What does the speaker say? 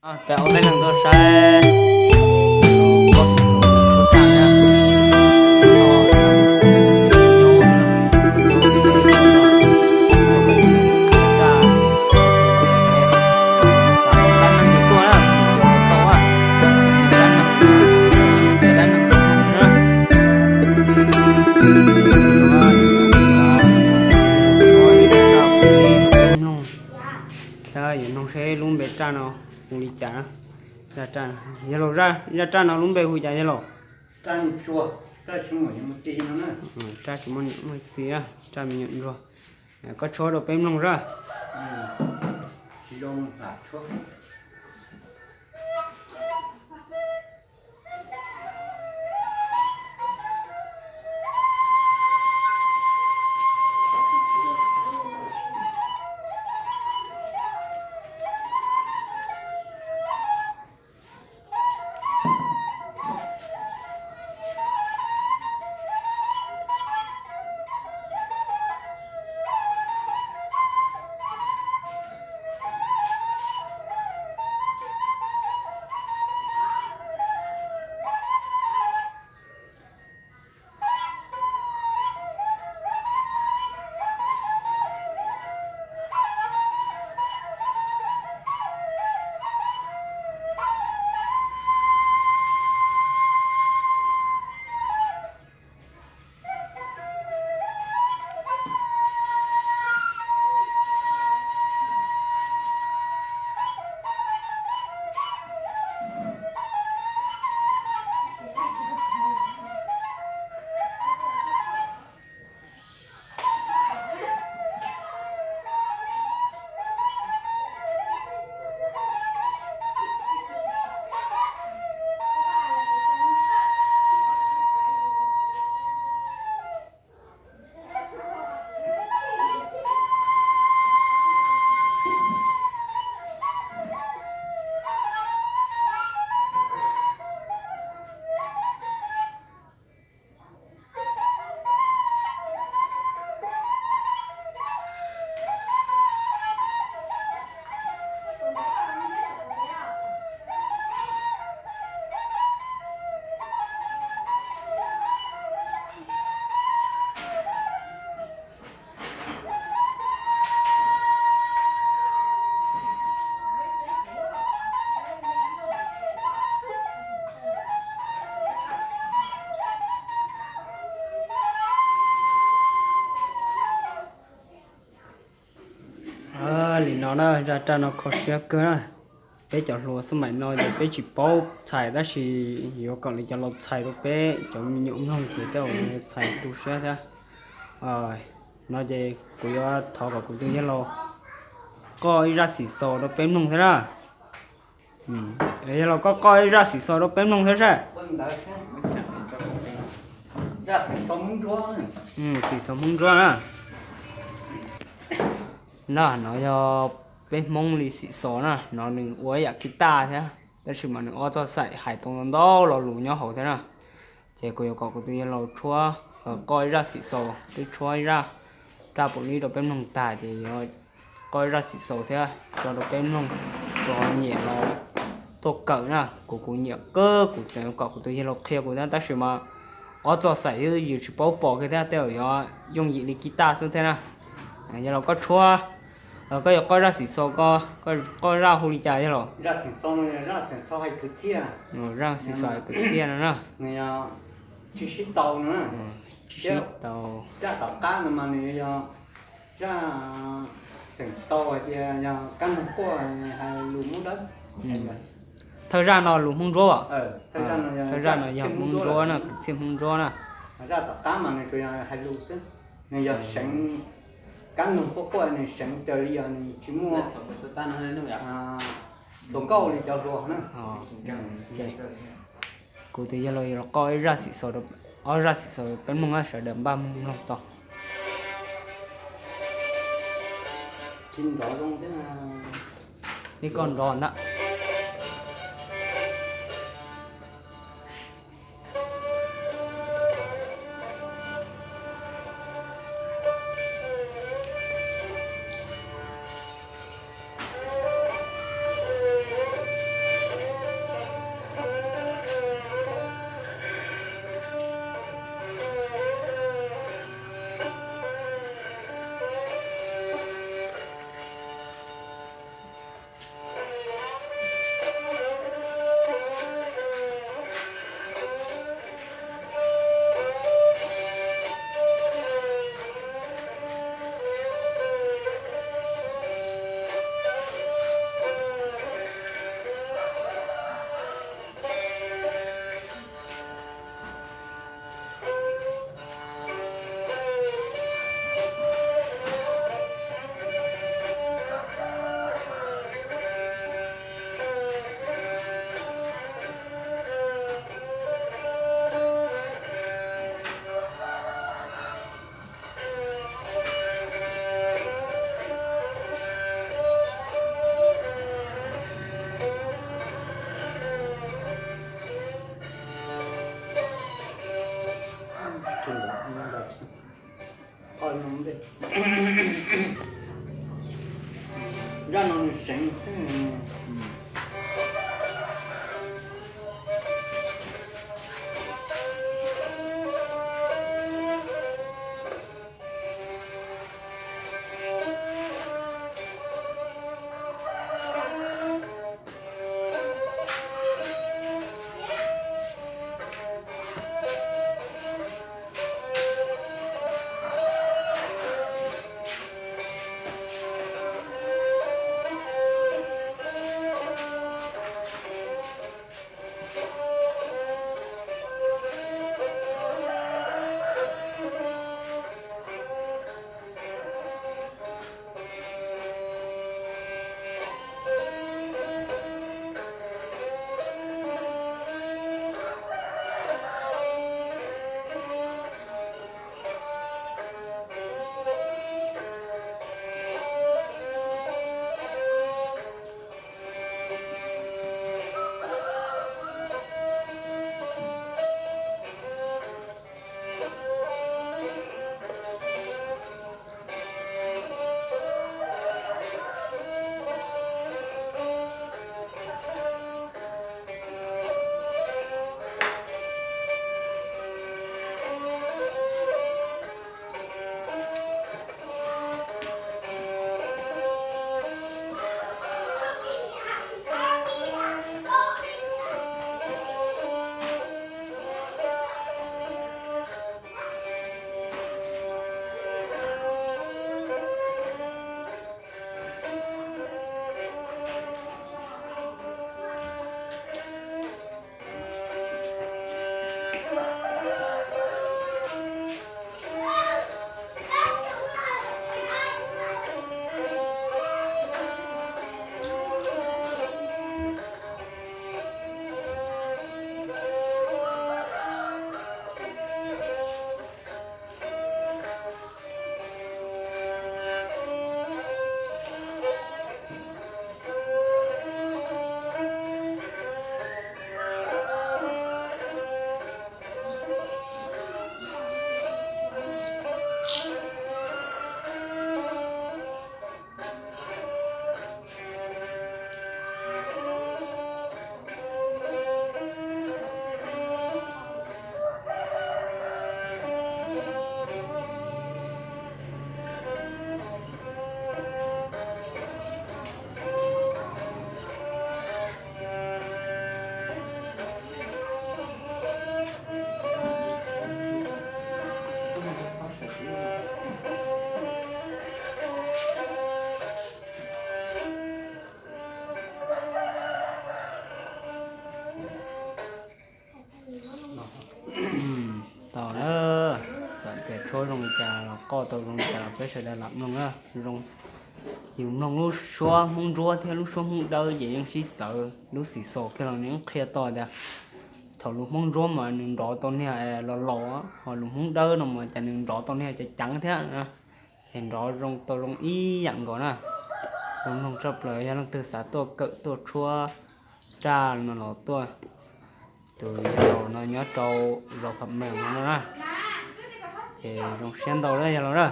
Peb ob peb leeg tuaj saib. Yuav mloog seb lub npe raj no hu li cas na. Yog laus, zaj raj no lub npe hu cas yog laus? Raj tsis muaj niam muaj txiv, raj me nyuam ntsuag. Koj tshuab rau peb mloog seb. Li no na, zaj raj no kho siab kawg na. Peb cov hluas xab maim no ces peb tsis paub txhais, tab sis yuav kom li cov laus txhais rau peb cov me nyuam mloog ces tej zaum txhais tu siab thiab. No ces kuv yuav thov kom kuv tus yawg laus qoj ib zaj xim xaus rau peb mloog thiab na. Yawg laus, koj qoj ib zaj xim xaus rau peb mloog thiab seb. Xim xaus Hmoob Ntsuab na. No yog peb Hmoob li xim xaus na, no nws ua ib yam kiv taj thiab, tab sis mas nws ob txoj xaim hais tau ntau lo lus nyob hauv thiab na. Ces kuv yuav kom kuv tus yawg laus tshuab, qoj ib zaj xim xaus, twb tshuab ib zaj raj paus lib rau peb mloog tag ces yuav qoj ib zaj xim xaus thiab tso rau peb mloog, tso nyiam los tuaj kawm na. Kuv kuv nyiam kawg, kuv tseem kom kuv tus yawg laus qhia kuv thiab, tab sis mas ob txoj xaim xwb yus tsis paub pom kiag thiab, tej zaum yuav yooj yim li kiv taj xwb thiab na. Yawg laus, koj tshuab, koj yuav qoj zaj xim xaus ko, koj qoj zaj hu li cas yawg laus? Zaj xim xaus hais kwv txhiaj no na. Tsis sib tau no. Tsis sib tau. Zaj tom qab no mas nws yog zaj xeem xaus hais tias yog kab noog quaj hais lus Hmoob Dawb. Thawj zaj no lus Hmoob Ntsuab. Thawj zaj no yog Hmoob Ntsuab na, kwv txhiaj Hmoob Ntsuab na. Zaj tom qab mas nws tsuas yog hais lus xwb, nws yog seev, kab noog quaj quaj nws seev raws li yog nws tsis muaj hluas nkauj li cov hluas na. Kuv tus yawg laus yuav los qoj ib zaj xim xaus, ob zaj xim xaus peb mloog, sawv daws npaj mloog tau. Ib koj nrov ntag. cas los qoj tau zoo cas los peb sawv daws lam mloog na. Zoo, yus mloog lub suab Hmoob Ntsuab thiab lub suab Hmoob Dawb ces yeej sib txawv, lub xim xos kiag los nws qhia tau tias thaum lus Hmoob Ntsuab mas nws nrov tau niag los laus, ho lus Hmoob Dawb no mas cas nws nrov tau niag ceev ceev thiab. Ces nrov zoo tau zoo ib yam nkaus na. Zoo mloog tshaj plaws, yog leej twg xav tuaj kawm tuaj tshuab raj no los tuaj. Tus yawg laus no nyob rau zos Pha Mees no na, ces zoo siab ntau lawm yawg laus na.